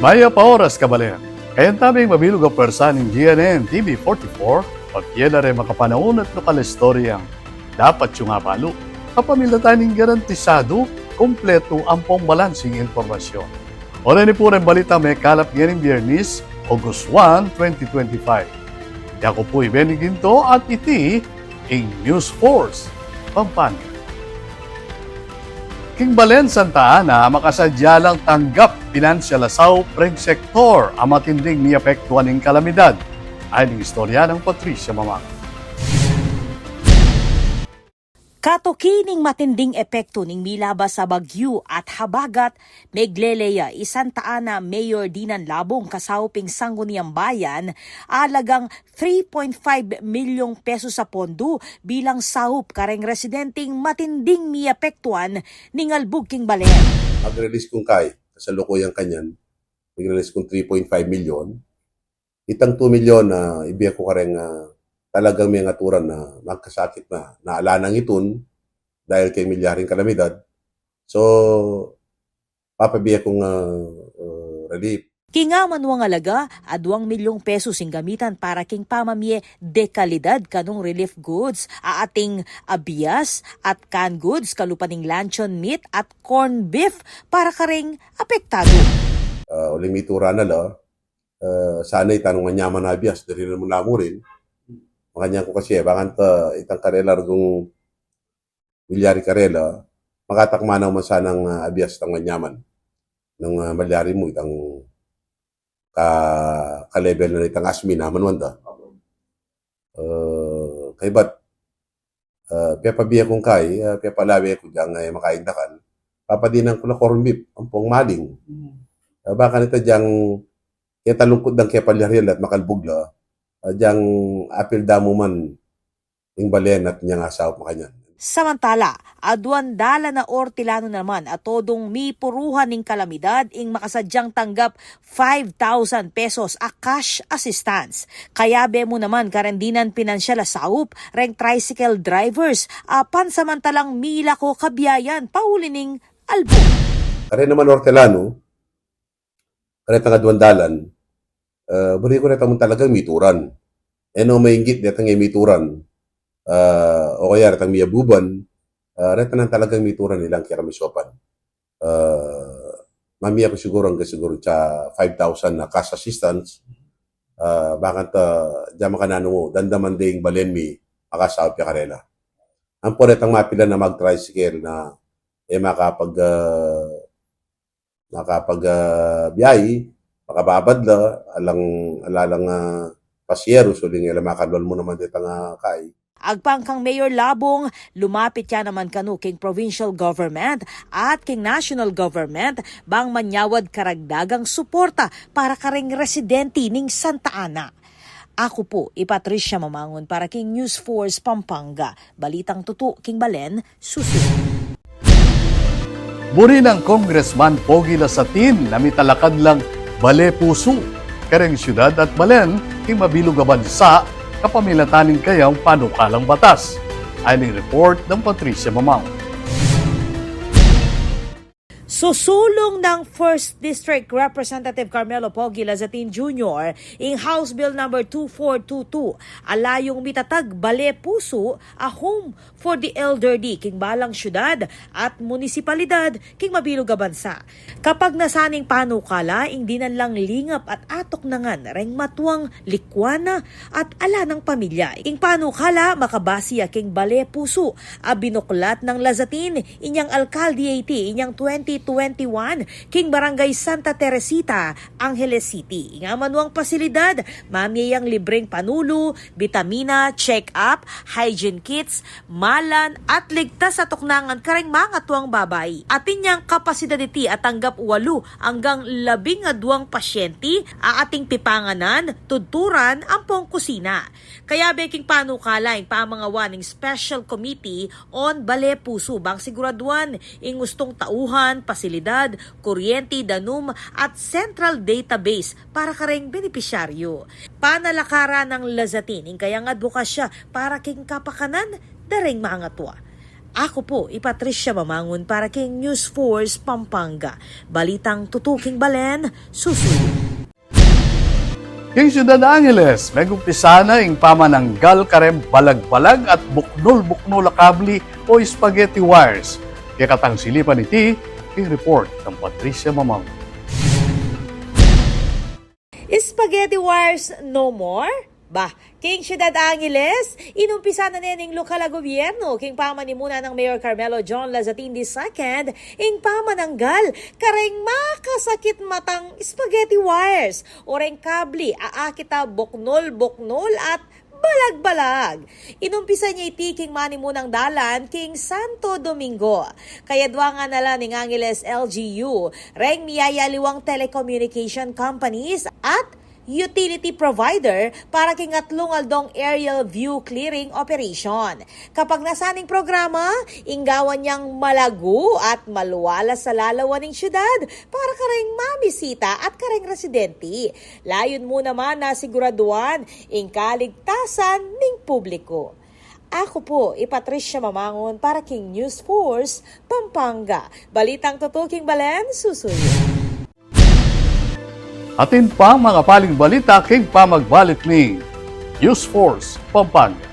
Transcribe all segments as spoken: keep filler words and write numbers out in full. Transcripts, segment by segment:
Mayap a oras, kabalen. Kayabe ing mabilug a pwersa ning G N N T V forty-four, pabie da reng makapanaun at lokal a istoryang dapat yu nang mabalu. Kapamilatan ning garantisadu, kumpletu ampong balansing impormasyun. Oras na pu reng balitang mekalap ngening Biyernes, August one, twenty twenty-five. Yaku pu i Benny Ginto at iti ing News Force Pampanga. King Balen, Santa Ana, makasadya lang tanggap pinansyal a saup reng sektor a matinding miapektuan ning kalamidad. Ayan ing istorya nang Patricia Mamang. Katuki ning matinding epektu ning milabas a bagyu at habagat, meglele ya i Santa Ana Mayor Dinan Labong kasaup ing Sangguniang Bayan, alagang three point five milyong pesos a pondu bilang saup kareng residenteng matinding miapektuan ning albug king balen. Mag-release kung kai, kasalukuyan kanyan, mag-release kung three point five milyon. Itang two milyon na ibie ku kareng, ah, talagang mengaturan na magkasakit na, na ala nang itun dahil keng milyaring kalamidad. So, papabie kung, ah, ah, relief. King amanuang alaga, aduang milyong pesos ing gamitan para king pamamie de kalidad kanung relief goods, a ating abias at canned goods, kalupa ning luncheon meat at corned beef para kareng apektadu. Ah, uling mituran na la, ah, sana itang manyaman a abias, dali na mu namurin. Makanyan ku kasi, e, bang kanita itang karela rugyan milyari karela, makatakma na man sanang, ah, abias itang manyaman. Nung, ah, milyari mu itang ka, ka-level na nitang asmin a manuan da. Ah, kaybat, ah, pepabie kung kai, ah, pepalawe ku dyang, e, makaindakal. Papadinan ku la corned beef, ampong maling. Mm. Ah, bang kanita dyang ketalungkut dang kepalyarian la at makalbug la, ah, dyang apil da mu man ing balen at inyang asaup makanyan. Samantala, aduang dalan a ortilanu naman a todung mipuruhan ning kalamidad ing makasadyang tanggap five thousand pesos a cash assistance. Kayabe mu naman kareng dinan pinansyal a saup reng tricycle drivers a pansamantalang milako kabiayan pauli ning albug. Kareng naman ortilanu, karetang aduang dalan, ah, buri ku reta mu talagang mituran. E no mainggit detang e mituran, ah, o kaya retang miabuban, ah, reta nang talagang mituran ilang kekamesuapan. Ah, mamie ku siguru angga siguru atsa five thousand na cash assistance, ah, bang kanita, ah, dyan makananu mu, dandaman de ing balen mi, makasaup ya karela. Ampo retang mapilan a mag-tricycle na, e, makapag, ah, makapag, ah, biyahe, makababad la, alang, ala lang, ah, pasyeros, uling e la makalwal mu naman detang, ah, kai. Agpang kang Mayor Labong, lumapit ya naman kanu king provincial government at king national government bang manyawad karagdagang suporta para kareng residente ning Santa Ana. Aku pu i Patricia Mamangun para king News Force Pampanga. Balitang tutu king balen, susunun. Buri nang Congressman Pogi Lazatin na mitalakad lang bale pusu kareng syudad at balen king mabilug a bansa kapamilatan ning kayang panukalang batas. Ayan ing report nang Patricia Mamangun. Susulung nang First District Representative Carmelo Pogi Lazatin Junior ing House Bill number two four two two, a layung mitatag bale pusu a home for the elderly king balang syudad at munisipalidad king mabilug a bansa. Kapagnasan ning panukala, ing dinan lang lingap at atuknangan reng matuang, likwan na at ala nang pamilya. Ing panukala makabase ya king bale pusu a binuklat nang Lazatin inyang alkalde iti inyang twenty twenty-one king Barangay Santa Teresita, Angeles City. Ing amanuang pasilidad mamie yang libreng panulu, bitamina, check-up, hygiene kits, malan at ligtas a tuknangan kareng mangatuang babai. Atin yang kapasidad iti a tanggap walu anggang labing aduang pasyente a ating pipanganan, tudturan ampong kusina. Kayabe king panukala ing pamangawa ning Special Committee on Bale Pusu bang siguraduan ing ustung tauhan, pasilidad, kuryente, danum at central database para kareng benepisyaryo. Panalakaran nang Lazatin ing kayang adbokasya para king kapakanan da reng mangatua. Aku pu i Patricia Mamangun para king News Force Pampanga. Balitang tutuking balen, susuyu. King Syudad Angeles, megumpisa na ing pamananggal kareng balag-balag at buknul-buknul a kabli o spaghetti wires. Kekatang silipan iti king report nang Patricia Mamangun. Spaghetti wires no more? Ba, king Syudad Angeles, inumpisa na ne ning lokal a gobyerno king pamanimuna nang Mayor Carmelo John Lazzatin the second ing pamananggal kareng makasakit matang spaghetti wires o reng kabli a akit a buknul-buknul at balag-balag. Inumpisa ne iti king manimunang dalan king Santo Domingo. Kayadwa ngana la ning Angeles L G U reng miyayaliwang telecommunication companies at utility provider para king atlung aldong aerial view clearing operation. Kapagnasan ning programa, inggawan yang malagu at maluwalas a lalawan ning syudad para kareng mamisita at kareng residente. Layun mu naman na siguraduan ing kaligtasan ning publiko. Aku pu i Patricia Mamangun para king News Force Pampanga. Balitang tutuking balen, susuyu. Atin pang mangapaling balita king pamagbalik ning News Force Pampanga.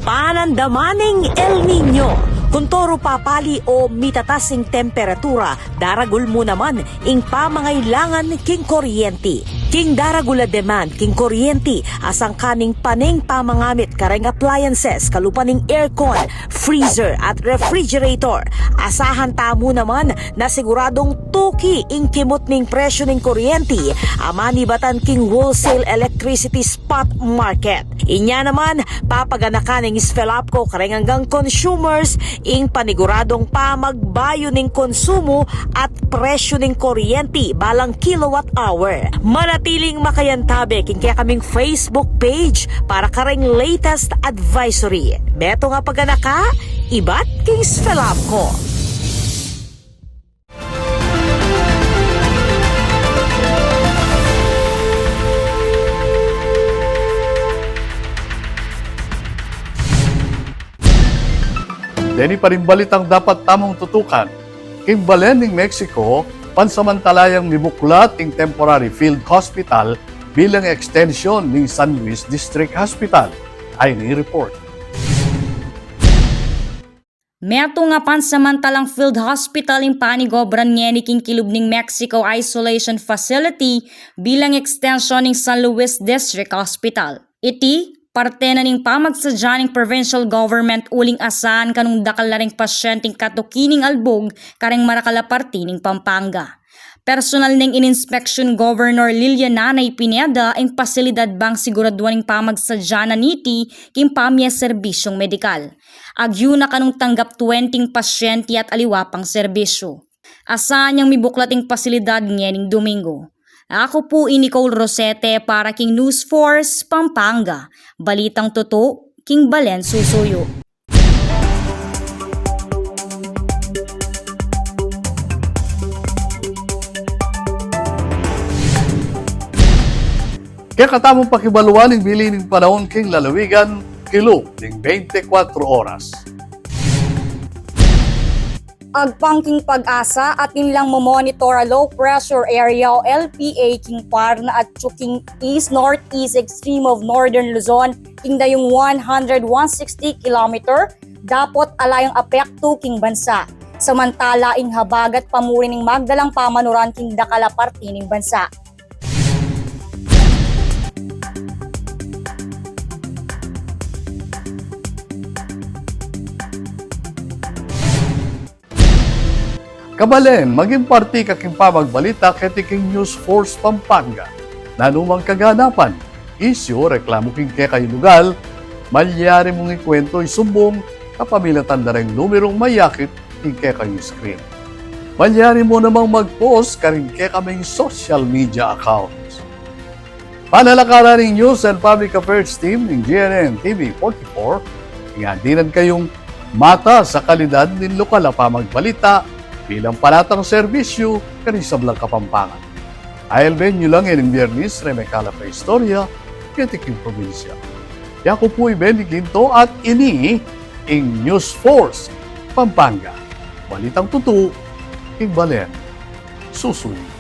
Panandaman ning El Niño. Kuntoru papali o mitatas ing temperatura, daragul mu naman ing pamangailangan king kuryenti. King daragul a demand king kuryenti, asangkan ning pane ing pamangamit kareng appliances kalupa ning aircon, freezer at refrigerator. Asahan tamu naman na siguradung tuki ing kimut ning presyu ning kuryenti a manibatan king wholesale electricity spot market. Inya naman, papaganakan ning SFELAPCO kareng anggang consumers ing paniguradung pamagbayu ning konsumu at presyu ning kuryenti balang kilowatt hour. Manatiling makayantabe king kekaming Facebook page para kareng latest advisory. Metung a paganaka ibat king SFELAPCO. Deni pa ring balitang dapat tamung tutukan. King balen ning Mexico, pansamantala yang mibuklat ing temporary field hospital bilang extension ning San Luis District Hospital. Ay ni report. Metung a pansamantalang field hospital ing panigobran ngeni king kilub ning Mexico Isolation Facility bilang extension ning San Luis District Hospital. Iti, parte na ning pamagsadya ning provincial government uling asahan kanung dakal na ring pasyenteng katuki ning albug kareng marakal a parti ning Pampanga. Personal neng ininspeksyon Governor Lilia Nanay Pineda ing pasilidad bang siguraduan ing pamagsadya na niti king pamie serbisyung medikal. Agyu na kanung tanggap twenty ing pasyente at aliwa pang serbisyu. Asahan yang mibuklat ing pasilidad ngening Domingo. Aku pu i Nicole Rosete para king News Force Pampanga. Balitang tutu king balen susuyu. Kekatamung pakibaluan ing bili ning panaun king lalawigan kilub ning bente kwatro oras. Agpang king PAGASA, atin lang momonitor a low pressure area o L P A king par na atyu king east-northeast extreme of northern Luzon king dayung one hundred, one sixty kilometer dapot ala yang apektu king bansa. Samantala ing habagat pamuri ning magdalang pamanuran king dakal a parti ning bansa. Kabalen, maging parti ka king pamagbalita keti king News Force Pampanga. Nanu mang kaganapan, isyu o reklamu king kekayung lugal, malyari mung ikuwentu, isumbung kapamilatan da reng numerung mayakit king kekayung screen. Malyari mu namang mag-post karing kekaming social media accounts. Panalakaran ning News and Public Affairs Team ning G N N T V forty-four, ing adinan kayung matas a kalidad ning lokal a pamagbalita bilang panatang serbisyu karing sablang Kapampangan. Ailben yu lang ining Biyernes reng mekalap a istorya keti king probinsya. Yaku pu i Benny Ginto at ini ing News Force Pampanga. Balitang tutu king balen. Susuyu.